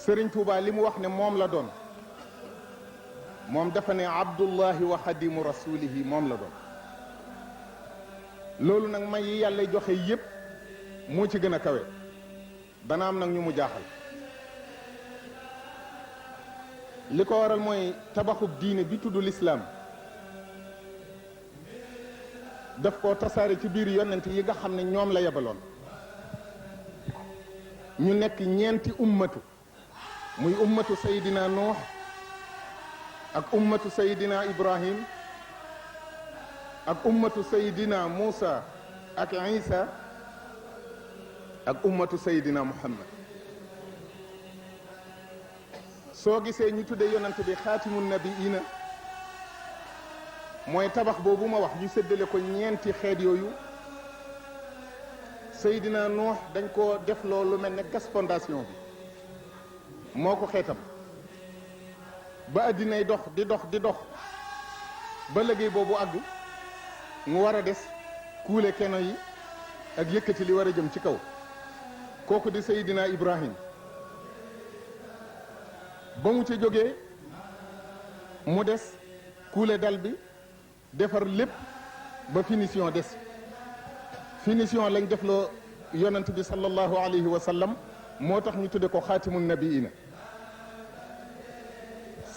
Sëriñ Tuubaa li mu wax ne moom la doon moom dafa ne abdullahi wa xadimu rasulihi moom la doon loolu nag may yi yàlla joxe yépp moo ci gën a kawe dana am nag ñu mu jaaxal li ko waral mooy tabaxub diine bi tudd lislaam daf koo tasaare ci biir yonent yi nga xam ne ñoom la yebaloon ñu nekk ñeenti ummatu muy ummatu sayidina nuux ak ummatu sayidina ibrahim ak ummatu sayidina muusa ak isa ak ummatu sayidina muhammad soo gisee ñu tuddee yonent bi xaatimu nabiina mooy tabax boobu ma wax ñu séddale ko ñeenti xeet yooyu sayidina nuux dañ ko def loolu mel ne gas fondation bi moo ko xeetam ba addinay dox di dox di dox ba liggéey boobu àgg mu war a des kuule keno yi ak yëkkati li war a jëm ci kaw kooku di sayidina ibrahim ba mu ci jógee mu des kuule dal bi defar lépp ba finition des finition lañ def loo yonent bi sallallahu alayhi wa sallam moo tax ñu tudde ko xaatimun nabiina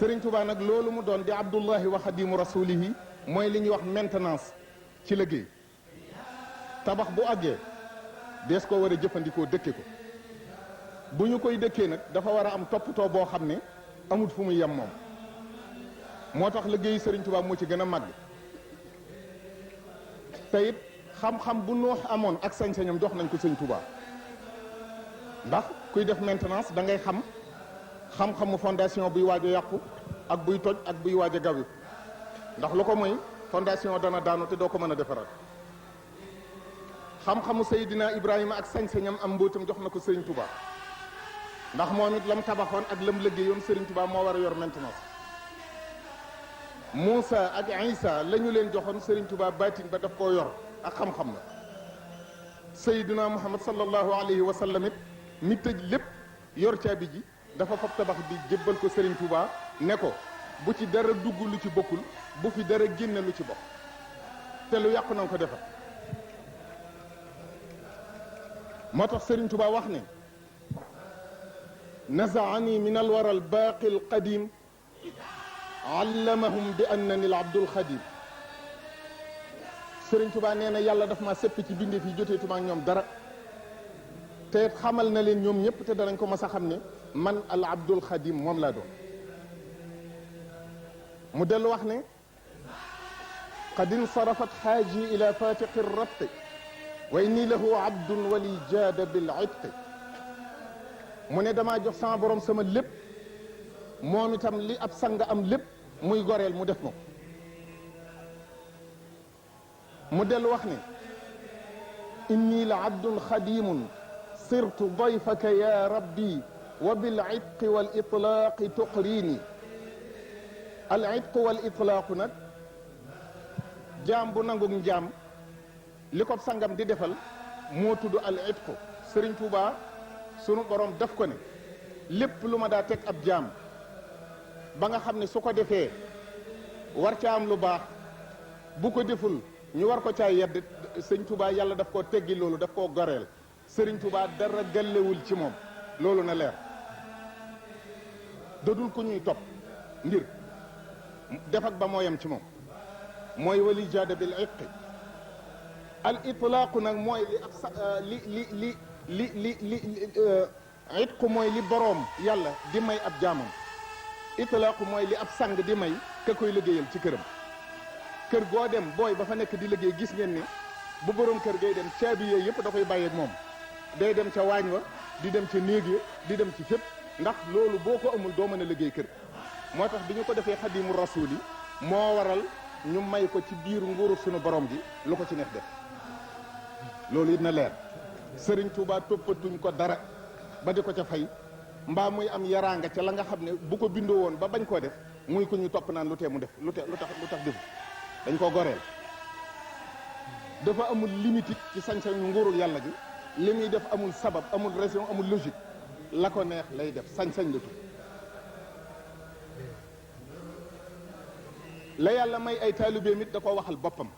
Sëriñ Tuubaa nag loolu mu doon di abdullahi wa xadimu rasulihi mooy li ñuy wax maintenance ci liggéey tabax bu àggee dees ko war a jëfandikoo dëkke ko bu ñu koy dëkkee nag dafa war a am toppatoo boo xam ne amut fu muy yem moom moo tax liggéeyu Sëriñ Tuubaa moo ci gën a màgg te it xam-xam bu noox amoon ak sañ-sañam jox nañ ko Sëriñ Tuubaa ndax kuy def maintenance da ngay xam-xamu fondation buy waaj a yàqu ak buy toj ak buy waaj a gawi ndax lu ko mooy fondation dana daanu te doo ko mën a defaraat xam-xamu Seydina Ibrahima ak sañ-sañam am mbóotam jox na ko Sëriñ Tuubaa ndax moom it lam tabaxoon ak lam liggéeyoon Sëriñ Tuubaa moo war a yor maintenance Muusa ak Isa la ñu leen joxoon Sëriñ Tuubaa baatin ba daf koo yor ak xam-xam la Seydina Muhammad sallallahu alayhi wa sallam it mi tëj lépp yor caabi ji dafa fab tabax bi jébbal ko Sëriñ Tuubaa ne ko bu ci dara dugg lu ci bokkul bu fi dara génne lu ci bokk te lu yàqu na ko defar moo tax Sëriñ Tuubaa wax ne nazaani min alwara albaaqi alqadim allamahum bi annani al abdul xadim Sëriñ Tuubaa nee na yàlla daf ma sepp ci bindee fi joteetuma ak ñoom dara te xamal na leen ñoom ñëpp te danañ ko mas a xam ne man al abdul xadim moom laa doon mu dellu wax ne qad insarafat xaaji ila fatiqi rabti wa inni lahu abdun wali jaada bil itqi mu ne damaa jox sama borom sama lépp moom itam li ab sang am lépp muy goreel mu def ma mu dellu wax ne inni la abdun xadimun sirtu dayfaka ya rabbi wa bil itqi wal itlaaqi tuqrini al itqu wal itlaaqu nag jaam bu nangug njaam li ko sangam di defal moo tudd al itqu Sëriñ Tuubaa sunu borom def ko ne lépp lu ma daa teg ab jaam ba nga xam ne su ko defee war ca am lu baax bu ko deful ñu war ko caa yedd Sëriñ Tuubaa yàlla daf koo teggi loolu daf koo goreel Sëriñ Tuubaa dara gàllewul ci moom loolu na leer dadul ko ñuy topp ngir def ak ba mooyam ci moom mooy wali jaada bil itqi al itlaaqu nag mooy li ab itqu mooy li boroom yàlla di may ab jaamam itlaaqu mooy li ab sang di may ka koy liggéeyal ci këram kër goo dem booy ba fa nekk di liggéey gis ngeen ne bu boroom kër gay dem caabi yooyu yëpp da koy bàyyeeg moom day dem ca waañ wa di dem ca néeg ya di dem ci fépp ndax loolu boo ko amul doo mën a liggéey kër moo tax bi ñu ko defee xadimu rasul yi moo waral ñu may ko ci biir nguuru sunu borom gi lu ko ci neex def loolu it na leer Sëriñ Tuubaa toppatuñ ko dara ba di ko ca fay mbaa muy am yaraanga ca la nga xam ne bu ko bindoo woon ba bañ koo def muy ko ñu topp naan lu tee mu def lu tax def dañ koo goreel dafa amul limite ci sañ-sañu nguurul yàlla gi li muy def amul sabab amul raison amul logique la ko neex lay def sañ-sañ la tudd la yàlla may ay taalibeem it da ko waxal boppam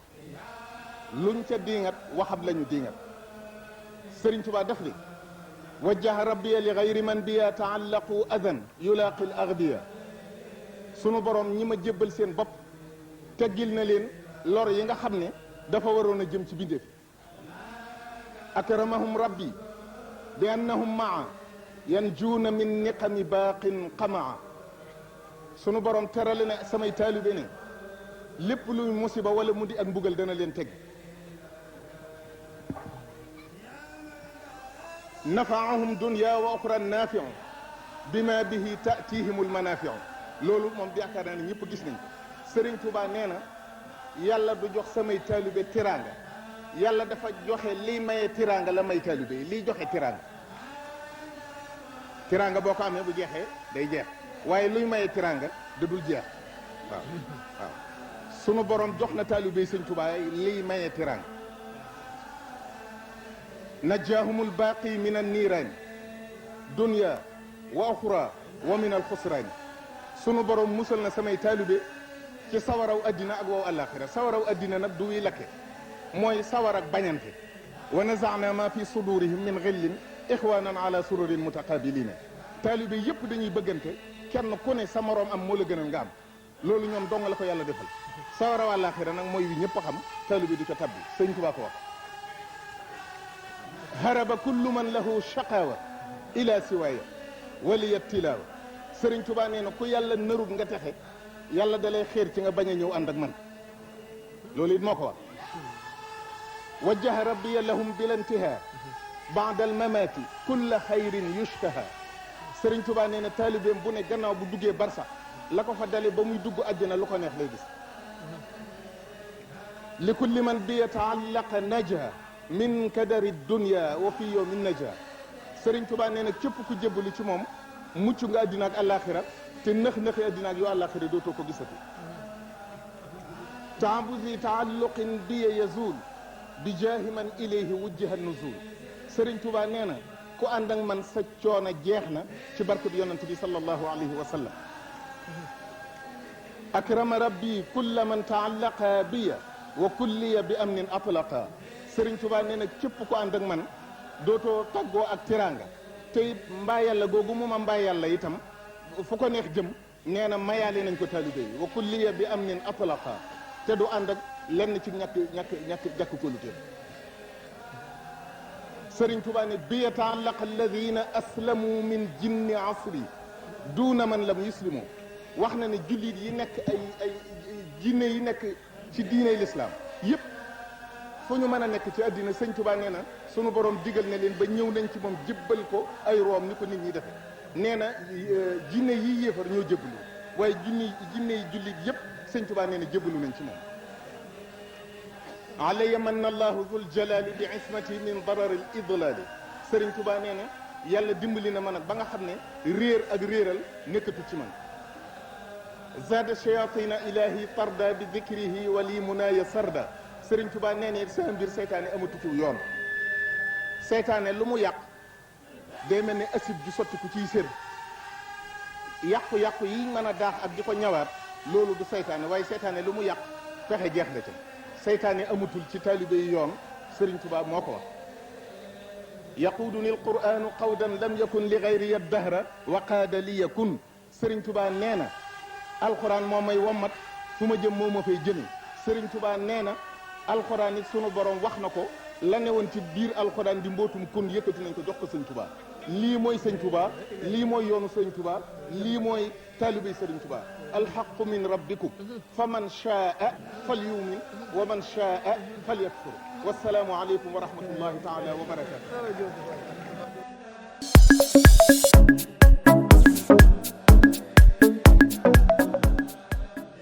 luñ ca diingat waxam lañu diingat Sëriñ Tuubaa def ni wajjaha rabbiya li gayri man biya taallaqu adan yulaaqi l agdiya sunu borom ñi ma jébbal seen bopp teggil na leen lor yi nga xam ne dafa waroon a jëm ci bindeef akramahum rabbi bi annahum maa yanjuuna min niqami baaqin qamaa sunu borom terale na samay taalibe ne lépp luy musiba wala mu di ak mbugal dana leen teg nafaahum dunya wa oxra nafiu bima bihi tatihimul manafiu loolu moom yaakaar naa ne ñëpp gis nañ ko Sëriñ Tuubaa nee na yàlla du jox samay taalibe tiraanga yàlla dafa joxe liy maye tiraanga la may taalibe yi liy joxe tiraanga boo ko amee bu jeexee day jeex waaye luy maye tiraanga da dul jeex waaw sunu borom jox na taalibe yi Sëriñ Tuubaa liy maye tiraanga najjaahumul baaqi min an niiraan dunya wa oxra wa min al xusraan sunu borom musal na samay taalibe ci sawaraw addina ak wow àllaaxira sawaraw addina nag du wi lakke mooy sawar ak bañante wa nazaana ma fi sudurihim min xillin ixwanan ala sururin mutaqabilina taalibe yëpp dañuy bëggante kenn ku ne sa moroom am moo la gënal nga am loolu ñoom dong la ko yàlla defal sawaraw àllaaxira nag mooy wi ñëpp a xam taalibe di ko tabbi Sëñ Tuubaa ko wax haraba kullu man lahu shaqawa ila siwaaya waliya tilaawa Sëriñ Tuubaa nee na ku yàlla narut nga texe yàlla dalay xeer ci nga bañ a ñëw ànd ak man loolu it moo ko wax wajjaha rabbiya lahum bil intihaa baada al mamaati kulla xayrin yushtaha Sëriñ Tuubaa nee na taalibeem bu ne gannaaw bu duggee barsax la ko fa dale ba muy dugg àjjana lu ko neex lay gis li kulli man bi yataallaqa najha min kadari dunya wa fi yawmin najha Sëriñ Tuubaa nee na képp ku jébbalu ci moom mucc nga àddina ak àllaaxira te nëx-nëxi àddina ak yoo àllaaxira dootoo ko gisati taabusi taalluqin biya yazul bi jaahi man ilayhi wujjiha nuzul Sëriñ Tuubaa nee na ku ànd ak man sa coono jeex na ci barke bi yonent bi sallallahu alayhi wa sallam akrama rabbi kulla man taallaqa biya wa kulliya bi amnin atlaqa Sëriñ Tuubaa nee na képp ku ànd ak man dootoo tàggoo ak tiraanga te it mbaa yàlla googu mu ma mbaa yàlla itam fu ko neex jëm nee na mayaale nañ ko taalibe yi wa kulliya bi amnin atlaqa te du ànd ak lenn ci ñàkk kóolute Sëriñ Tuubaa ne bi yataallaqa alladina aslamu min jinni asri duuna man lam yuslimu wax na ne jullit yi nekk ay jinne yi nekk ci diiney lislaam yëpp fu ñu mën a nekk ci àddina Sëriñ Tuubaa nee na sunu borom digal na leen ba ñëw nañ ci moom jébbal ko ay room ni ko nit ñi defe nee na jinne yi yéefar ñoo jébbalu waaye jinne yi jullit yëpp Sëriñ Tuubaa nee na jébbalu nañ ci moom alaya manna allahu dul jalali bi ismati min darari l idlali Sëriñ Tuubaa nee na yàlla dimbali na ma nag ba nga xam ne réer ak réeral nekkatu ci man zada shayatina ilahi tarda bi dikrihi wali munaya sarda Sëriñ Tuubaa nee ne sa mbir seytaane amatu ci yoon seytaane lu mu yàq day mel ne acide ju sotti ku ciy sër yàqu-yàqu yi mën a daax ak di ko ñawaat loolu du seytaane waaye seytaane lu mu yàq fexe jeex na ca seytaane amatul ci taalibe yi yoon Sëriñ Tuubaa moo ko wax yaquuduni alquranu qawdan lam yakun li gayri dahra wa qaada li yakun Sëriñ Tuubaa nee na alquran moo may wommat fu ma jëm moo ma fay jëme Sëriñ Tuubaa nee na alquran it sunu borom wax na ko la newoon ci biir alquran di mbootum kun yëkkati nañ ko jox ko Sëriñ Tuubaa lii mooy Sëriñ Tuubaa lii mooy yoonu Sëriñ Tuubaa lii mooy taalibey Sëriñ Tuubaa alxaqu min rabbikum fa man shaa falyumin wa man shaa falyakfur wassalaamu aleykum wa rahmatullahi taala wa barakatuh